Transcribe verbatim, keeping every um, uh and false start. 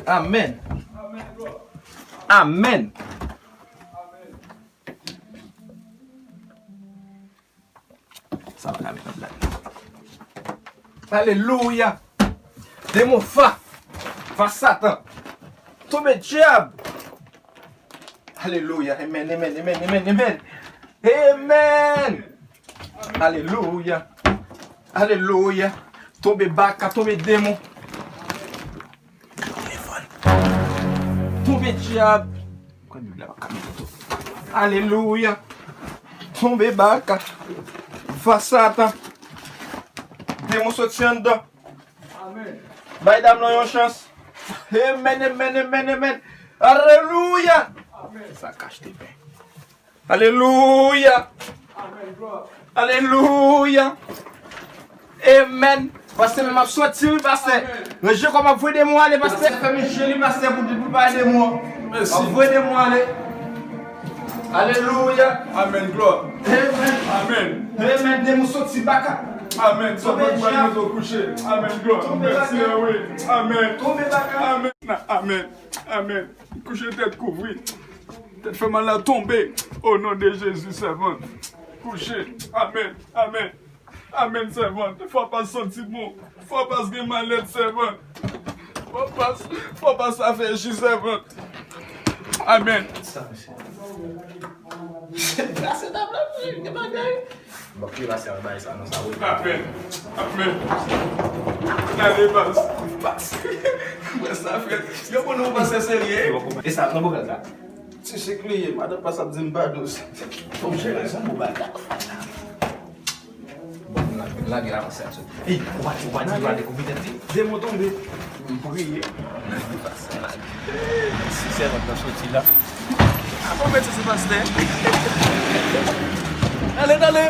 Amèn. Amèn. Sa pa ka met nan blag. Alelouya. Demon fa. Fa Satan. Tonbe dyab. Alelouya. Amen, amen, amen, amen, amen. Amen. Alelouya. Alelouya. Tonbe baka, tonbe demon. Tonbe dyab. Alelouya. Tonbe baka. Fa Satan. Demon soti anndan. Bay dam nan yon chans. Amen, amen, amen, amen. Alelouya. Sa kache te pen. Alelouya. Alelouya. Amen. Pastè, men m ap soti, wi, pastè. Ranje kò m ap voye demon ale, pastè. Fèmen je li, pastè, pou, pou bay demon. M ap voye demon ale. Alelouya. Amen. Glwa. Amen. Amen. Amen. Demon soti baka. Amen. Tonbe dyab. Tonbe baka. Amen. Tonbe baka. Amen. Amen. Amen. Kouche tèt kouvri. Tèt fè mal la tonbe. O non de Jezi, sèvant. Kouche. Amen. Amen. Amen, sèvant. Fò pa santi bon. Fò pa gen malèt, sèvant. Fò pa, fò pa sa fè ji, sèvant. Amen. Sa, mesye. Pase tab la, wi, gen bagay. Bon, ki pase al bay sa nan sa, wi. Amen. Amen. Ale, baz. Baz. Wè sa fèt. Yo konn ou pase serye. E sa, nan bokal sa. Ti sik li ye, madanm pa sa ap di m pa dous. Fò m jere sa, bon bagay. Bon, la, la, gen avanse a sot. Ey, ou pa di, ou pa di, ou pa di, ou pa di, ou pa di. Demon tonbe. M priye. Si sèvant nan soti la. Avan mèt se pastè. Ale, ale.